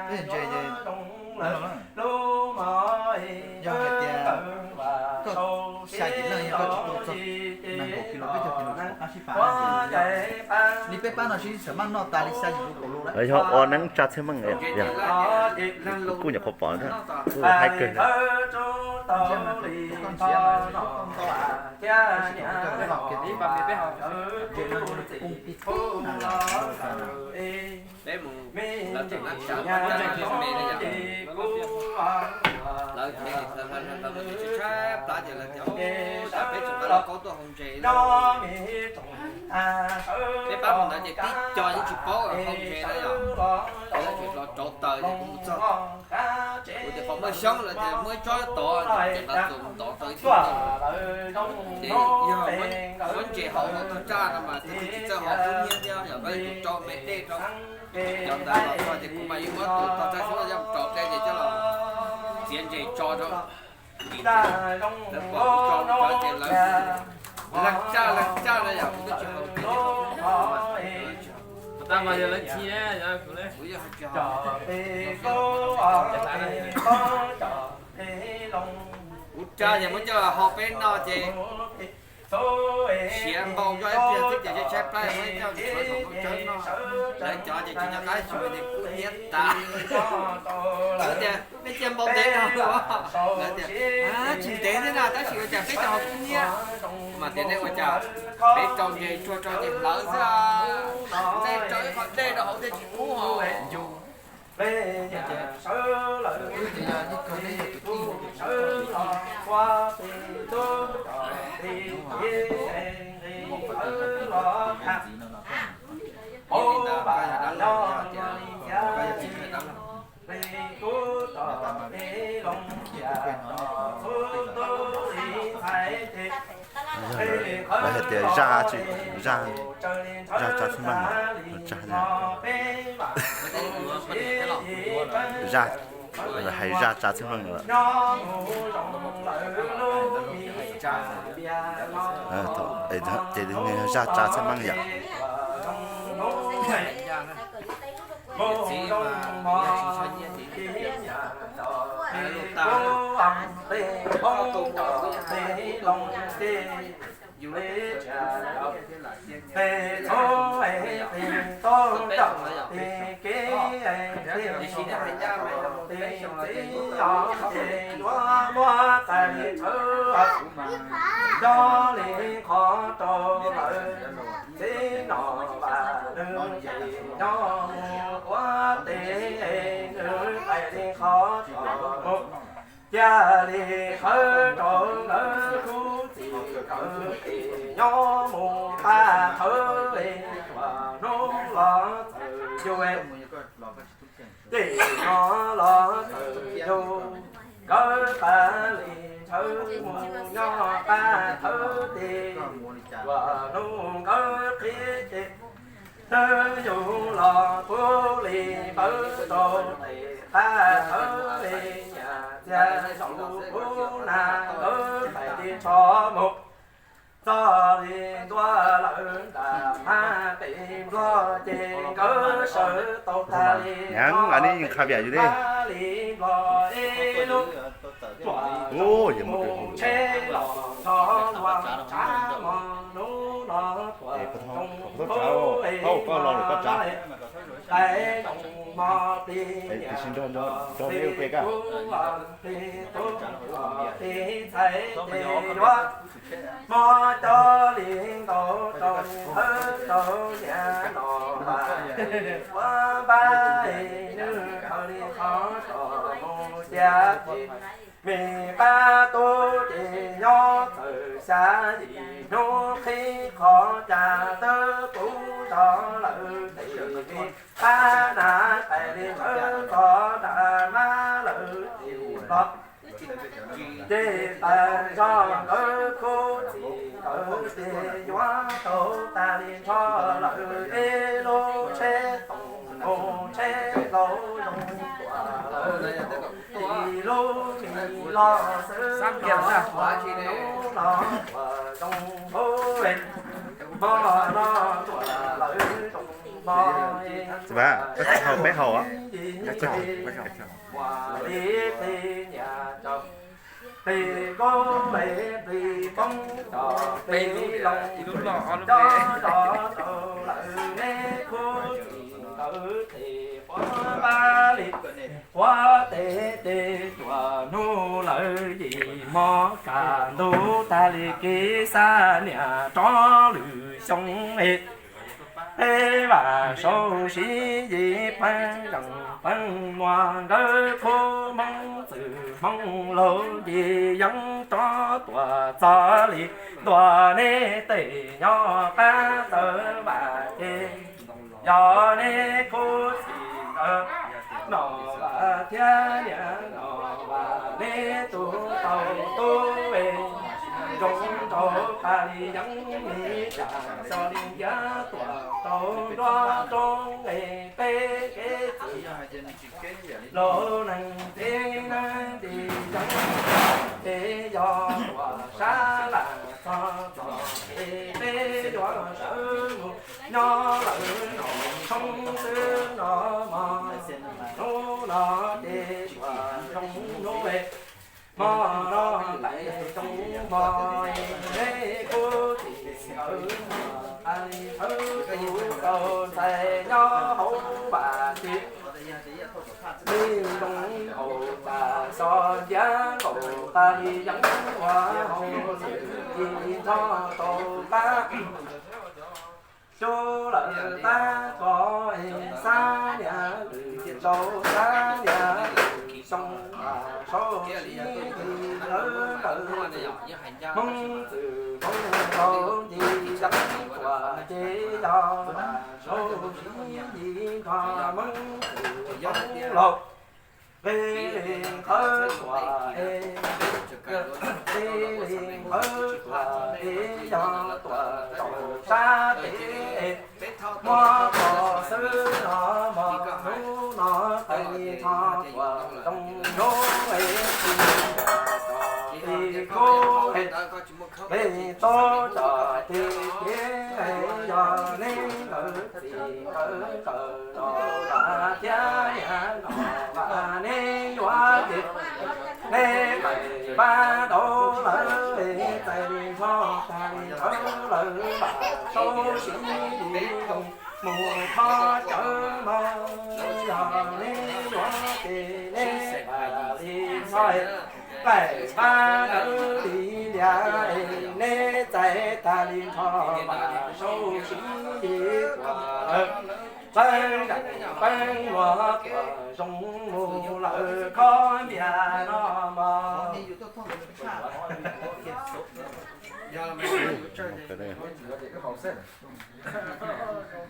Ntses ces yog hais tias koj xya yim leej yog koj tsis tu txog nees nkaum kis lus peb caug kis lus tsis pom qab sib pab li peb pab no sib txawm maj noj tas li xya yim lus kaum lus lawm. Yog ua neeb tsa txhiaj meej, kuj nyuam qhuav pom, kuj haib kawg. Peb mus lawv tseem na tshav me me li yom. Lawv ces tshaib tshaib plab ces lawv tias, ub, tas peb tseem nqa lauj kaub tuaj hau ntses. Peb pab mus ntawd ces tib co yeej tsis paub hau ntses na yom. Ces lawv tseem los rauv taws ces kuv mus txog, kuv tias qhov muaj xyoob, lawv tias muaj ib tsob tod, ces lawv txuas ntov tau ib tug. Ces yog muab ntses hau hauv tus raj no mas tus twg tsis txawj hau kub hnyiab thiab, yog koj yuav tus rau me dej rau cov ntawd los txog ces kuv mas yeej muab tus tog tag suab yog rau dej ces coj los txiav ntses tso rau. Lawv pom kuv tso cov ces lawv leeg raj leeg raj na yom, kuv twb tsis hau ntses. Kuv yeej tsis hau. Kuv raj ces muab coj los hau peb noj ces siav npaum nkaus ib pliag xwb ces tshaib tshaib plab muab coj mus tshuav saum nplooj tsawb noj. Lawv cov ces tsis nco qab xyuas ces kub hnyiab tas. Lawv tias, nej cia npau ntev dhau lawm. Lawv tias, tsis ntev thiab na, tab sis ua cas peb tau hau kub hnyiab? Mas tias nej ua cas peb rau ntses tsuag rau ces hlawv xwb, nej rau ib qho dej rau hauv thiaj tsis kub hos. Lawv hais tias zaj, zaj, zaj tsa txhiaj meej, zaj, hais zaj tsa txhiaj meej lawm. Ces yog zaj tsa txhiaj meej yom. Nyob li qhov rau lawv txiv no vas nws ces nyob mus ua teb nws pais li qhov tod mus. Cia li qhawv rau lawv khub txij nkawm ces nyob mus pab thawb es tsuas hnub los txawm yug. Ces nyob los txawm yug, nkawd pab li ntshaw mus nyob pab thawb ces tsuas hnub nkawd qhib ces nws yug los pub li pawv rau tes pab thawb li nyas txiag zaum pub na nkawd pais li tsho mus. Txog li ntua lawm nram hab pem Nplog ces nkawd sawv tau tag li nyob li Nplog ib lub tsuas mus tsheb los nrho luag tsav mos nub no tsuas zoo zoo qais zoo mos plig niam plig tub plig tub plig txhais ces yuav hmo cov li ntau rau li hawb rau niam no mas ua npab nws khaws li qhov tod mus cia ces me qab tub ces nyob txawm xya yim hnub qhib qhov cag tawb puv zog lawm ces me qab na pais li hawb txog nram mab lawm ces los ces tas zog nkawd khub txij nkawm ces yuav tau tas li nrho lawm ib lub tsheb toom mus tsheb hlau zoo tuaj lawm ib lub mis los xwb no hnub no tuaj zoo npaum hmo no tuaj lawm zoo Vas, koj tsis haus peb haus. Ua li tej niam tau, tej koj me tej poob cov tej loj cov zov tau lawm neb khub txim ntawd tej quav pab li quav tej tej tuam hnub lawm yim hmo kaj ntug tag li kev xa niam rov lwm xyoo. Peb vam sau siv yim pab zeem pab muag nkawd khub Hmoob txwm Hmoob laug ncig yeeb rov tuam txog li ntua neb tej nyob qab tawv vam ces yog neb khub txim ntawd nom vam thiab niam nom vam neb tug tau tub es zoo rau pab li yeeb li cas xyov li ntiav tuam rau nruab roob es peb kev txwm laug neeg tsev neeg tsis yeeb ces yog tuam sab lam txog txog ces peb yuav sawv mus nyob lawm no tshoob xwb no mog. Hnub no ces tuam zoo hnub hmo no lais zoo hmo neb khub txim ntawd hawv tus tau ntxhais nyob hauv vam ces li zoo nkaus tas xyov ntiav nkaus tas li yeeb ua hauv txwm ci nrho rau qab cub lawm qab ko es xab niam lwm zaus xab niam lwm xyoo vam sau siv li lawv lawv Hmoob txwm Hmoob laug ncig yeeb tuam ces yog vam sau siv li nrog Hmoob txwm Hmoob laug nqe li nqawd tuam es nqe li nqawd tuam es yog tuam zaum sab pem muab pom xwb no mog. Hnub no tais li no tuam zoo zoo es tsis tso li kub es nqe tau tso tes kev yog neb nkawd txim nkawd ntawm no vam thiab niam no vam neb yuav ces neb pab tau lawm es tais li no tag li ntawd lawm vam sau siv li zoo mus thov cawv no yog neb yuav ces neb vam li no laim pab nawb li lias es neb txais tag li nrho mas sau siv li tuam lawm. Peb peb muag tuam zoo mus lawm khob npias no mog.